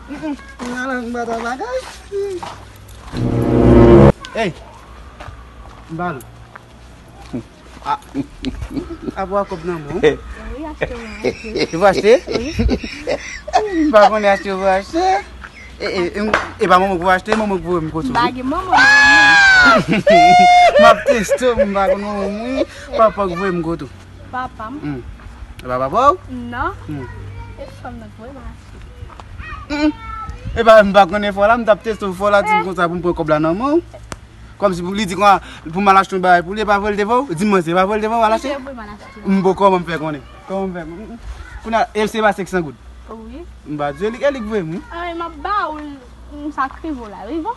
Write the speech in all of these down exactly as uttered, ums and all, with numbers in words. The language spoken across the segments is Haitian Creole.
Mm, mm. M pa nan, m pa nan bagay. Ey! M pa nan. A, a, pran kòb nan men w. Wi, achte mwen achte. Ou achte? Wi. M pa konnen achte ou achte. E, e, e, e pa manman pou achte, manman pou voye m kote w. M pa gen manman, manman. M ap teste w, m pa konn manman m, wi. Papa k voye m kote w. Papa m. Hmm. E pa papa w? Non. Hmm. E fanm nan k voye m achte. Hmm. E pa, m pa konnen fò la, m t ap teste w fò la, di m konsa pou m pran kòb la nan men w. Kòmsi pou li di konsa, pou m al achte yon bagay pou li, e pa vre l te voye w? Di m, se pa vre l te voye w al achte? Li te voye m al achte. M bon, kòman m fè konnen? Kòman m fè konnen? Kounye a, e se pa senk san goud? Wi. M pa di w, e li, e li k voye m, wi. A, m ap ba ou l, m sa k rive w la, wi, bon.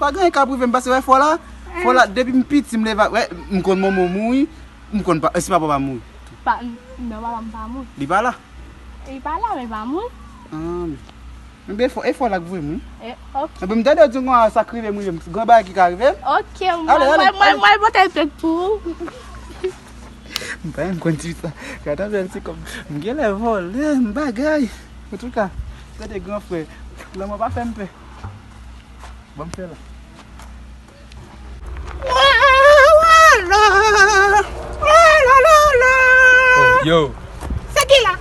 Pa gen anyen k ap rive m, paske wè fò la, fò la, depi m piti, m leve, wè, m konn manman m mouri, m konn pa, e si papa pa mouri? Pa, non, papa m pa mouri. Li pa la? Li pa la, men pa mouri. Ah, men. Enben, e fò, e fò la k voye m, wi. E, ok. Enben, m tande w di konsa sa k rive m, rive m. Gran bagay ki ka rive m. Ok, ale, ale, mwen, mwen, ale. Mwen pote l plent pou ou. M pa menm konn di sa. Gade bèl ti kòb. M genlè vòlè, m bagay. Antouka, tande gran frè. Lanmò pa fè m pè. Ban m fè la. Oh, yo. Se ki la?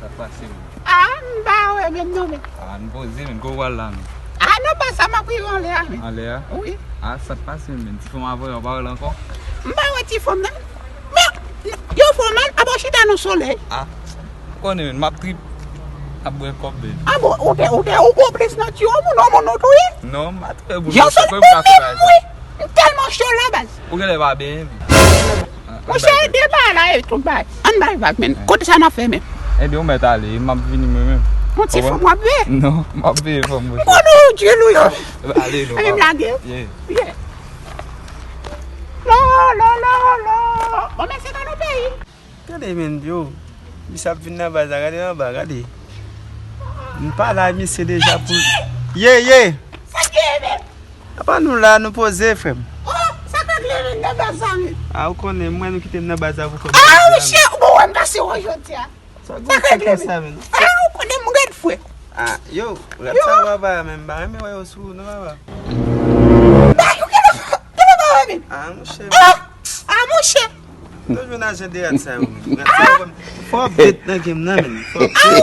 Sa k pase, menn? Ah, m pa wè menm non, men. Ah, n poze, menn. Kote w al la, menn? Ah, non, pa sa, m ap rive anlè a, men. Anlè a? Wi. Ah, sa k pase, menn? Ti fanm avè w pa wè l ankò? M pa wè ti fanm nan. Men, yo, fanm nan, ap chita nan solèy. Ah. Ou konnen, menn, m ap trip, ap bwè kòb, menn. Ah bon, ou te, ou te, ou konplis nan tiyo moun, non, moun ou touye? Non, m pa touye moun. Yo sot pou menm, wi. M tèlman cho la, baz. Ou genlè pa benyen, menn. Monchè, de bagay la e tout bagay. Ann bay vag, menn. Kote sa n ap fè, menn? Ebyen, ou mèt ale, m ap vini mwen menm. Yon ti fanm w ap veye? Non, m ap veye fanm, monchè. M konn ou djil ou yo. Ale, non. Ebyen, m lage. Yeah. Yeah. Lo, lo, lo, lo. Bon, men se pa nan peyi. Gade, menn, yo. Misye ap vin nan baz la, gade anba, gade. M pale a misye deja pou. Ye, ye! Sa k genyen, menn? Apa nou la, nou poze, frè m. Oh, sa k regle, menn, nan baz la, menn? Ah, ou konnen, m wè nou kite m nan baz la pou kòb. Ah, monchè, ou bon, wè m pase wè jodi a. Sa k regle, menn? Ah, ou konnen, m rèd, frè. Ah, yo, rad sa yo, papa, menn, m pa renmen wè yo sou ou, non, papa. Ba, yo, kele, kele, papa, menn? Ah, monchè. Ah, ah, monchè. Nou jwenn ajan de rad sa yo, menn. Rad sa yo, fò update nan game nan, menn. Fò update.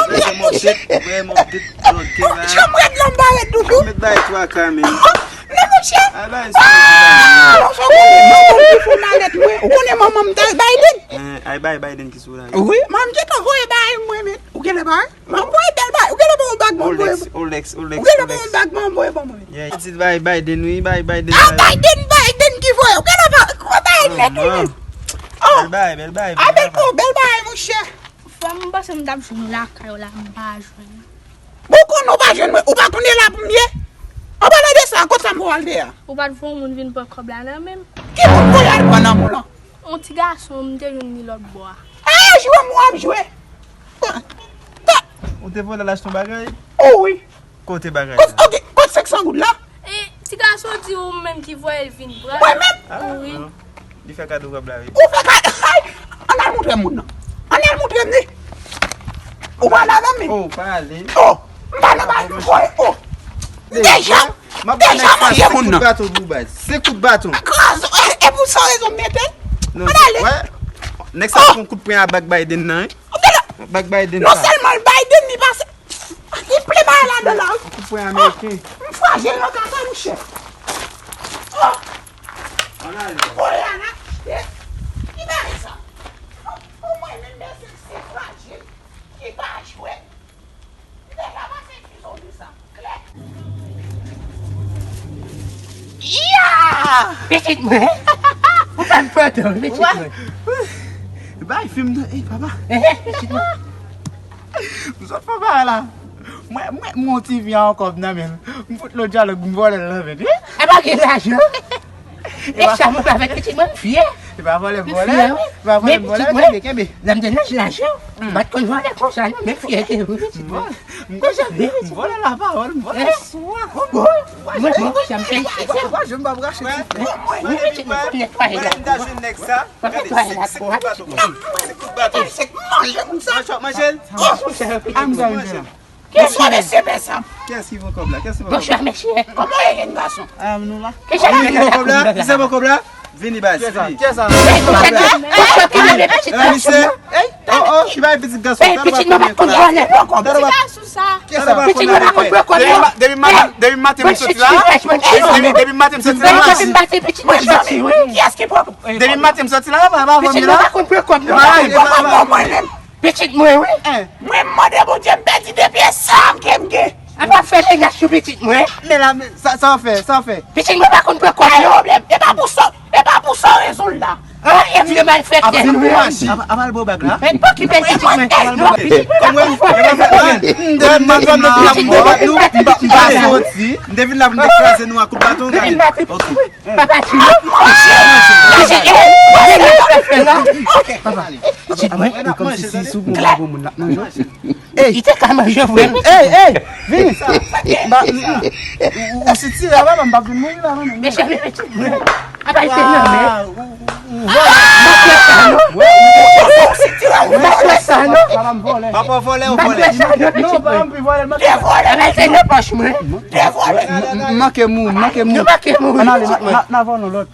Lè m update, lè m update nan game la. Janm rèd la, m pa rèd doudou. Met bagay twa ka, menn. Non, monchè. Ay, bagay sou yo, bagay. Non, sa w konnen, manman m ki fò malèt mwen. Ou konnen manman m t al Biden. Eh, ay, bay Biden ki sou la. Wi, manman m gentan voye bagay mwen, menn. Ou genlè bay? M ap voye bèl bagay. Ou genlè ba yon bag, m ap voye. Rolex, Rolex, Rolex, Rolex. Ou genlè ba yon bag, m ap voye ban mwen. Yeah, ti bay Biden, wi, bay Biden, bay Biden. Ah, Biden, Biden ki voye. Ou genlè ba, gwo bagay nèt, wi, menn. Oh. Bèl bagay, bèl bagay, bèl bagay. Ah, bèl bagay, monchè. Frè m, m panse m t ap jwenn ou lakay ou la, m pa jwenn ou. Bon, konnen ou pa jwenn mwen, ou pa konnen la pou m ye? An palan de sa, kot sa m voye al de a? Ou pa t voye yon moun vin pran kòb la nan men m? Ki moun voye al pran nan moun lan? Yon ti gason, m te jwenn li lòt bò a. Ah, jwe m w ap jwe. Ou te vòlè l achte yon bagay? Oh, wi. Kote bagay la? Kot, ok, kot senk san goud la? E, ti gason di ou menm ki voye l vin pran. Mwen menm? Ah, wi. Non. Li fè kado kòb la, wi. Ou fè kado, ay! Ann al montre m moun nan. Ann al montre m li. Ou pa la nan men. Oh, pa ale. Oh, m pa nan bagay pou voye. Oh. Deja, deja manje moun nan. M ap ba nèg sa senk kout baton pou baz. Senk kout baton. Kraze, e, e pou sa rezon m mete. Non, ann ale. Wè, nèg sa pran kout pwen a bag Biden nan, wi. Bag Biden sa. Non sèlman l Biden, li pase. Li ple bagay ladan la, wi. Kout pwen ameriken. Oh, m frajil nan kaka, monchè. Oh. Ann ale. Kounye a la. Ki bagay sa? Oh, oh, mwen menm, mesye, se frajil. Ki pa jwe. Li deja pase ki zon li sa. Klè. Ya! Pitit mwen. Ou pa m pran tan, pitit mwen. Bay fim nan, ey, papa. Eh, eh, pitit mwen. M sot fè bagay la. Mwen, mwen, mwen ti vi an kòb nan men l. M fout lòt dyalòg, m vòlè l nan men l. E pa gen lajan. E sa, mwen avèk pitit mwen, m fyè. E pa vòlè m vòlè. M fyè, wi. E pa vòlè m vòlè, kenbe, kenbe. Lè m te nan lajan, m pa t konn vòlè konsa, non, men fyète, wi, pitit mwen. Konsa, wi, pitit mwen. M vòlè lapawòl, m vòlè swa. Mwen, mwen, sa m fè. Mwen, mwen, mwen, pitit mwen, fò m netwaye la. Mwen, mwen, mwen, mwen, mwen, mwen, mwen, mwen, mwen, mwen, manje moun sa. Manje, manje. Ah, m manje. Bonswa, mesye, pèsonn. Kiyès ki pran kòb la? Kiyès ki pran kòb la? Bonswa, mesye. Kòman w ye, jenn gason? Ah, nou la. Kiyès ki pran kòb la? Kiyès ki pran kòb la? Vini, baz, vini. Kiyès sa? Kiyès sa? Kiyès sa? Kiyès sa? Hey, oh, oh, ki bagay pitit gason? Hey, pitit mwen pa konn vòlè. Pitit gason sa. Kiyès sa? Pitit mwen pa konn pran kòb. Depi ma-, depi maten, depi maten m soti la. Depi, depi maten m soti la. Depi maten m soti la, pa, pa vòlè la. Pitit mwen pa konn pran kòb, non. Pitit mwen, wi. Mwen, m mande Bondye, m pèdi de pye san ke m gen. A pa fè leyas sou pitit mwen. Men la, men, sa, sa w fè, sa w fè? Pitit mwen pa konn pran kòb, non. Pwoblèm, e pa pou sa, e pa pou sa w rezon l la. Ah, e vye malfektè. Apa, apa, apa l ba w bag la? Men pa okipe pitit mwen. Non, pitit mwen pa konn pran kòb. M te vin la pou m kraze nou a kout baton, gade. Ok. Papa, ti. Papa, e kòmsi si, si w pran pou moun l ap manje. Ey, li te ka manje vre. Ey, ey, vini. Ba, ou, ou, ou sitire la, papa, m p ap vin mouri la, non. Mesye, mesye. Apa, li te nan men. Ou, ou, ou vòlè. M pa kwè sa, non. Ou, ou, ou sitire la, ou vòlè. M pa kwè sa, non. Papa, m vòlè, ou vòlè. M pa kwè sa, non. Non, papa, m pi vòlè, m pa kwè. Li vòlè, men se nan pòch mwen. M, m, m manke mouri, m manke mouri. Nou manke mouri. Ann ale, n a, n a, n a vòlè yon lòt.